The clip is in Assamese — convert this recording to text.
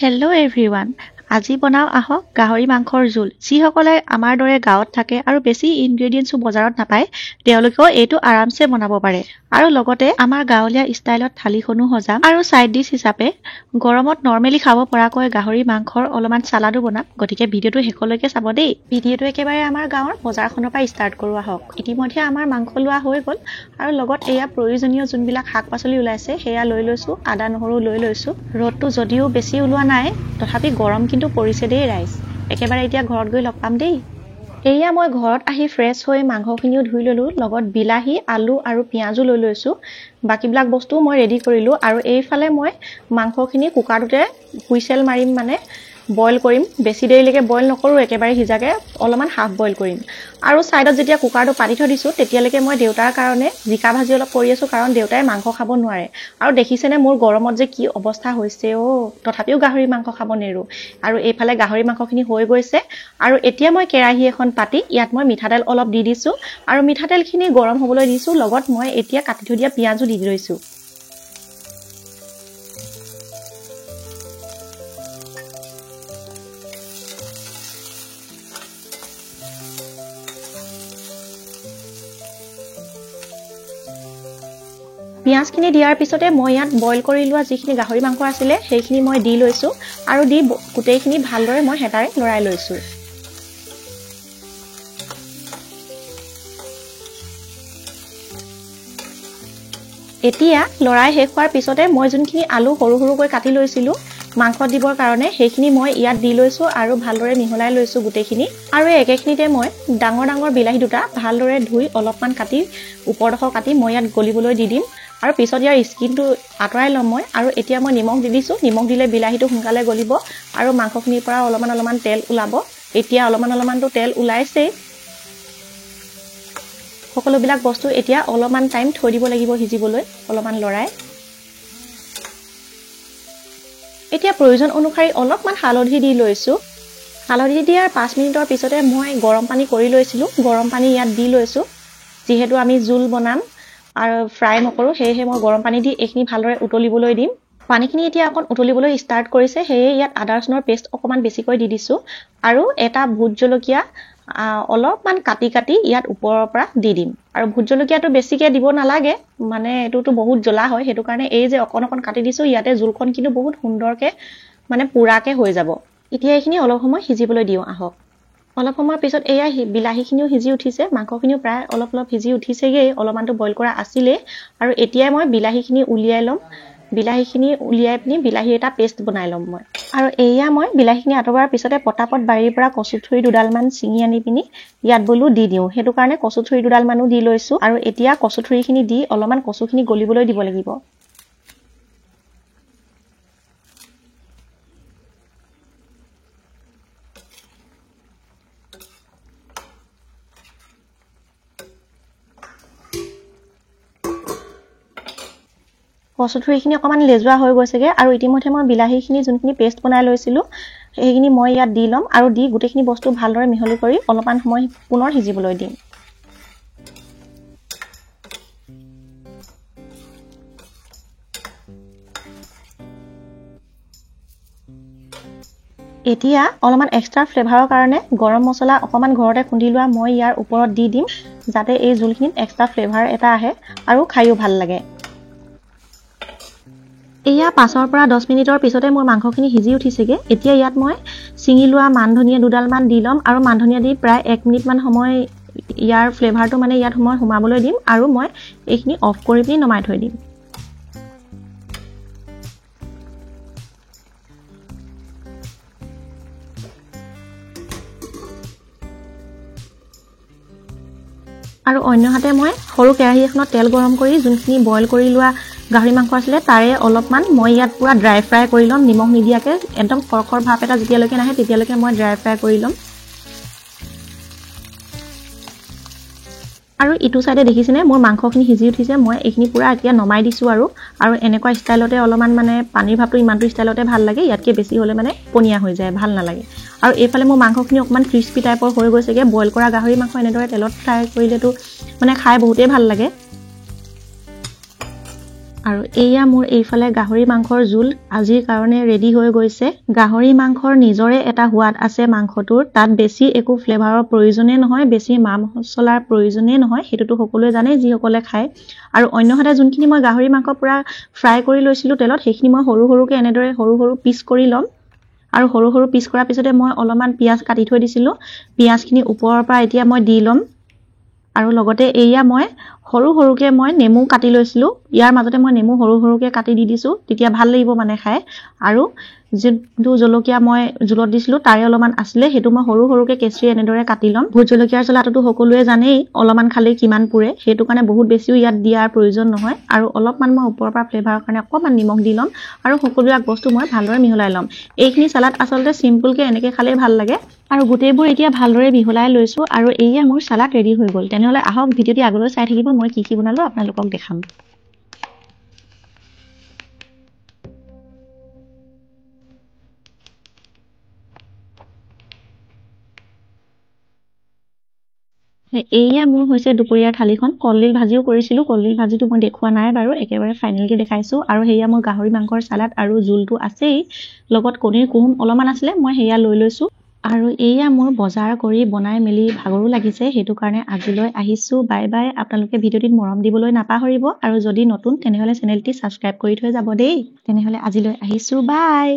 হেল্ল' এভৰিৱান, আজি বনাওঁ আহক গাহৰি মাংসৰ জোল। যিসকলে আমাৰ দৰে গাঁৱত থাকে আৰু বেছি ইনগ্ৰেডিয়েণ্টছো বজাৰত নাপায়, তেওঁলোকেও এইটো আৰামছে বনাব পাৰে। আৰু লগতে আমাৰ গাঁৱলীয়া ষ্টাইলত থালিখনো সজাম আৰু ছাইড ডিছ হিচাপে গৰমত নৰ্মেলি খাব পৰাকৈ গাহৰি মাংসৰ অলপমান চালাডো বনাম। গতিকে ভিডিঅ'টো শেষলৈকে চাব দেই। ভিডিঅ'টো একেবাৰে আমাৰ গাঁৱৰ বজাৰখনৰ পৰা ষ্টাৰ্ট কৰোঁ আহক। ইতিমধ্যে আমাৰ মাংস লোৱা হৈ গ'ল আৰু লগত এয়া প্ৰয়োজনীয় যোনবিলাক শাক পাচলি ওলাইছে সেয়া লৈ লৈছোঁ, আদা নহৰু লৈ লৈছোঁ। ৰ'দটো যদিও বেছি ওলোৱা নাই, তথাপি গৰম কিন্তু পৰিছে দেই ৰাইজ। একেবাৰে এতিয়া ঘৰত গৈ লগ পাম দেই। এয়া মই ঘৰত আহি ফ্ৰেছ হৈ মাংসখিনিও ধুই ল'লোঁ, লগত বিলাহী, আলু আৰু পিঁয়াজো লৈ লৈছোঁ। বাকীবিলাক বস্তুও মই ৰেডি কৰিলোঁ। আৰু এইফালে মই মাংসখিনি কুকাৰটোতে হুইচেল মাৰিম, মানে বইল কৰিম। বেছি দেৰিলৈকে বইল নকৰোঁ, একেবাৰে সিজাকৈ অলপমান হাফ বইল কৰিম। আৰু ছাইডত যেতিয়া কুকাৰটো পাতি থৈ দিছোঁ, তেতিয়ালৈকে মই দেউতাৰ কাৰণে জিকা ভাজি অলপ কৰি আছোঁ, কাৰণ দেউতাই মাংস খাব নোৱাৰে। আৰু দেখিছেনে মোৰ গৰমত যে কি অৱস্থা হৈছে অ', তথাপিও গাহৰি মাংস খাব নেৰোঁ। আৰু এইফালে গাহৰি মাংসখিনি হৈ গৈছে। আৰু এতিয়া মই কেৰাহী এখন পাতি ইয়াত মই মিঠাতেল অলপ দি দিছোঁ আৰু মিঠাতেলখিনি গৰম হ'বলৈ দিছোঁ। লগত মই এতিয়া কাটি থৈ দিয়া পিঁয়াজো দি লৈছোঁ। পিঁয়াজখিনি দিয়াৰ পিছতে মই ইয়াত বইল কৰি লোৱা যিখিনি গাহৰি মাংস আছিলে সেইখিনি মই দি লৈছোঁ আৰু দি গোটেইখিনি ভালদৰে মই হেতাৰে লৰাই লৈছোঁ। এতিয়া লৰাই শেষ হোৱাৰ পিছতে মই যোনখিনি আলু সৰু সৰুকৈ কাটি লৈছিলোঁ মাংস দিবৰ কাৰণে, সেইখিনি মই ইয়াত দি লৈছোঁ আৰু ভালদৰে মিহলাই লৈছোঁ গোটেইখিনি। আৰু একেখিনিতে মই ডাঙৰ ডাঙৰ বিলাহী দুটা ভালদৰে ধুই অলপমান কাটি ওপৰডোখৰ কাটি মই ইয়াত গলিবলৈ দি দিম আৰু পিছত ইয়াৰ স্কিনটো আঁতৰাই ল'ম মই। আৰু এতিয়া মই নিমখ দি দিছোঁ। নিমখ দিলে বিলাহীটো সোনকালে গলিব আৰু মাংসখিনিৰ পৰা অলপমান অলপমান তেল ওলাব। এতিয়া অলপমান অলপমানটো তেল ওলাইছেই। সকলোবিলাক বস্তু এতিয়া অলপমান টাইম থৈ দিব লাগিব সিজিবলৈ, অলপমান লৰাই। এতিয়া প্ৰয়োজন অনুসৰি অলপমান হালধি দি লৈছোঁ। হালধি দিয়াৰ 5 মিনিটৰ পিছতে মই গৰম পানী কৰি লৈছিলোঁ, গৰম পানী ইয়াত দি লৈছোঁ। যিহেতু আমি জোল বনাম আৰু ফ্ৰাই নকৰোঁ, সেয়েহে মই গৰম পানী দি এইখিনি ভালদৰে উতলিবলৈ দিম। পানীখিনি এতিয়া অকণ উতলিবলৈ ষ্টাৰ্ট কৰিছে, সেয়ে ইয়াত আদা ৰচুনৰ পেষ্ট অকণমান বেছিকৈ দি দিছোঁ আৰু এটা ভোট জলকীয়া অলপমান কাটি কাটি ইয়াত ওপৰৰ পৰা দি দিম। আৰু ভোট জলকীয়াটো বেছিকৈ দিব নালাগে, মানে এইটোতো বহুত জ্বলা হয়, সেইটো কাৰণে এই যে অকণ অকণ কাটি দিছোঁ ইয়াতে জোলখন কিন্তু বহুত সুন্দৰকৈ মানে পোৰাকৈ হৈ যাব। এতিয়া এইখিনি অলপ সময় সিজিবলৈ দিওঁ আহক। অলপ সময়ৰ পিছত এয়া বিলাহীখিনিও সিজি উঠিছে, মাংসখিনিও প্ৰায় অলপ অলপ সিজি উঠিছেগৈ, অলপমানটো বইল কৰা আছিলেই। আৰু এতিয়াই মই বিলাহীখিনি উলিয়াই ল'ম। বিলাহীখিনি উলিয়াই পিনি বিলাহী এটা পেষ্ট বনাই ল'ম মই। আৰু এয়া মই বিলাহীখিনি আঁতৰোৱাৰ পিছতে পটাপট বাৰীৰ পৰা কচু থুৰি দুডালমান ছিঙি আনি পিনি ইয়াত বোলো দি দিওঁ, সেইটো কাৰণে কচু থুৰি দুডালমানো দি লৈছোঁ। আৰু এতিয়া কচু থুৰিখিনি দি অলপমান কচুখিনি গলিবলৈ দিব লাগিব। কচু থুৰিখিনি অকণমান লেজুৱা হৈ গৈছেগৈ আৰু ইতিমধ্যে মই বিলাহীখিনি যোনখিনি পেষ্ট বনাই লৈছিলোঁ সেইখিনি মই ইয়াত দি ল'ম আৰু দি গোটেইখিনি বস্তু ভালদৰে মিহলি কৰি অলপমান সময় পুনৰ সিজিবলৈ দিম। এতিয়া অলপমান এক্সট্ৰা ফ্লেভাৰৰ কাৰণে গৰম মছলা অকণমান ঘৰতে খুন্দি লোৱা মই ইয়াৰ ওপৰত দি দিম, যাতে এই জোলখিনিত এক্সট্ৰা ফ্লেভাৰ এটা আহে আৰু খায়ো ভাল লাগে। এয়া 5ৰ পৰা 10 মিনিটৰ পিছতে মোৰ মাংসখিনি সিজি উঠিছেগৈ। এতিয়া ইয়াত মই ছিঙি লোৱা মান ধনিয়া দুডালমান দি ল'ম আৰু মান ধনিয়া দি প্ৰায় 1 মিনিটমান সময় ইয়াৰ ফ্লেভাৰটো মানে ইয়াত সময় সোমাবলৈ দিম আৰু মই এইখিনি অফ কৰি পিনি নমাই থৈ দিম। আৰু অন্যহাতে মই সৰু কেৰাহী এখনত তেল গৰম কৰি যোনখিনি বইল কৰি লোৱা গাহৰি মাংস আছিলে তাৰে অলপমান মই ইয়াত পূৰা ড্ৰাই ফ্ৰাই কৰি ল'ম, নিমখ নিদিয়াকৈ একদম খৰখৰ ভাপ এটা যেতিয়ালৈকে নাহে তেতিয়ালৈকে মই ড্ৰাই ফ্ৰাই কৰি ল'ম। আৰু ইটো চাইডে দেখিছেনে মোৰ মাংসখিনি সিজি উঠিছে, মই এইখিনি পূৰা এতিয়া নমাই দিছোঁ। আৰু আৰু এনেকুৱা ষ্টাইলতে অলপমান মানে পানীৰ ভাৱটো ইমানটো ষ্টাইলতে ভাল লাগে, ইয়াতকৈ বেছি হ'লে মানে পনীয়া হৈ যায়, ভাল নালাগে। আৰু এইফালে মোৰ মাংসখিনি অকণমান ক্ৰিস্পি টাইপৰ হৈ গৈছেগৈ। বইল কৰা গাহৰি মাংস এনেদৰে তেলত ফ্ৰাই কৰিলেতো মানে খাই বহুতেই ভাল লাগে। আৰু এয়া মোৰ এইফালে গাহৰি মাংসৰ জোল আজিৰ কাৰণে ৰেডি হৈ গৈছে। গাহৰি মাংসৰ নিজৰে এটা সোৱাদ আছে মাংসটোৰ, তাত বেছি একো ফ্লেভাৰৰ প্ৰয়োজনেই নহয়, বেছি মা মছলাৰ প্ৰয়োজনেই নহয়, সেইটোতো সকলোৱে জানে যিসকলে খায়। আৰু অন্যহাতে যোনখিনি মই গাহৰি মাংস পূৰা ফ্ৰাই কৰি লৈছিলোঁ তেলত, সেইখিনি মই সৰু সৰুকৈ এনেদৰে সৰু সৰু পিচ কৰি ল'ম। আৰু সৰু সৰু পিচ কৰাৰ পিছতে মই অলপমান পিঁয়াজ কাটি থৈ দিছিলোঁ, পিঁয়াজখিনি ওপৰৰ পৰা এতিয়া মই দি ল'ম। আৰু লগতে এয়া মই সৰু সৰুকৈ মই নেমু কাটি লৈছিলোঁ, ইয়াৰ মাজতে মই নেমু সৰু সৰুকৈ কাটি দি দিছোঁ, তেতিয়া ভাল লাগিব মানে খাই। আৰু যোনটো জলকীয়া মই জোলত দিছিলোঁ তাৰে অলপমান আছিলে, সেইটো মই সৰু সৰুকৈ কেঁচিৰে এনেদৰে কাটি ল'ম। ভোট জলকীয়াৰ জ্বলাটোতো সকলোৱে জানেই, অলপমান খালেই কিমান পুৰে, সেইটো কাৰণে বহুত বেছিও ইয়াত দিয়াৰ প্ৰয়োজন নহয়। আৰু অলপমান মই ওপৰৰ পৰা ফ্লেভাৰৰ কাৰণে অকণমান নিমখ দি ল'ম আৰু সকলোবিলাক বস্তু মই ভালদৰে মিহলাই ল'ম। এইখিনি চালাড আচলতে চিম্পুলকৈ এনেকৈ খালেই ভাল লাগে। আৰু গোটেইবোৰ এতিয়া ভালদৰে মিহলাই লৈছোঁ আৰু এয়া মোৰ চালাড ৰেডি হৈ গ'ল। তেনেহ'লে আহক ভিডিঅ'টি আগলৈ চাই থাকিব, মই কি কি বনালোঁ আপোনালোকক দেখাম। এয়া মোৰ হৈছে দুপৰীয়াৰ থালিখন। কলডিল ভাজিও কৰিছিলোঁ, কলডিল ভাজিটো মই দেখুওৱা নাই বাৰু, একেবাৰে ফাইনেলকৈ দেখাইছোঁ। আৰু সেয়া মোৰ গাহৰি মাংসৰ চালাড আৰু জোলটো আছেই, লগত কণীৰ কুহুম অলপমান আছিলে, মই সেয়া লৈ লৈছোঁ। আৰু এয়া মোৰ বজাৰ কৰি বনাই মেলি ভাগৰো লাগিছে, সেইটো কাৰণে আজিলৈ আহিছোঁ। Bye bye. আপোনালোকে ভিডিঅ'টিত মৰম দিবলৈ নাপাহৰিব আৰু যদি নতুন তেনেহ'লে চেনেলটি ছাবস্ক্ৰাইব কৰি থৈ যাব দেই। তেনেহ'লে আজিলৈ আহিছোঁ, বাই।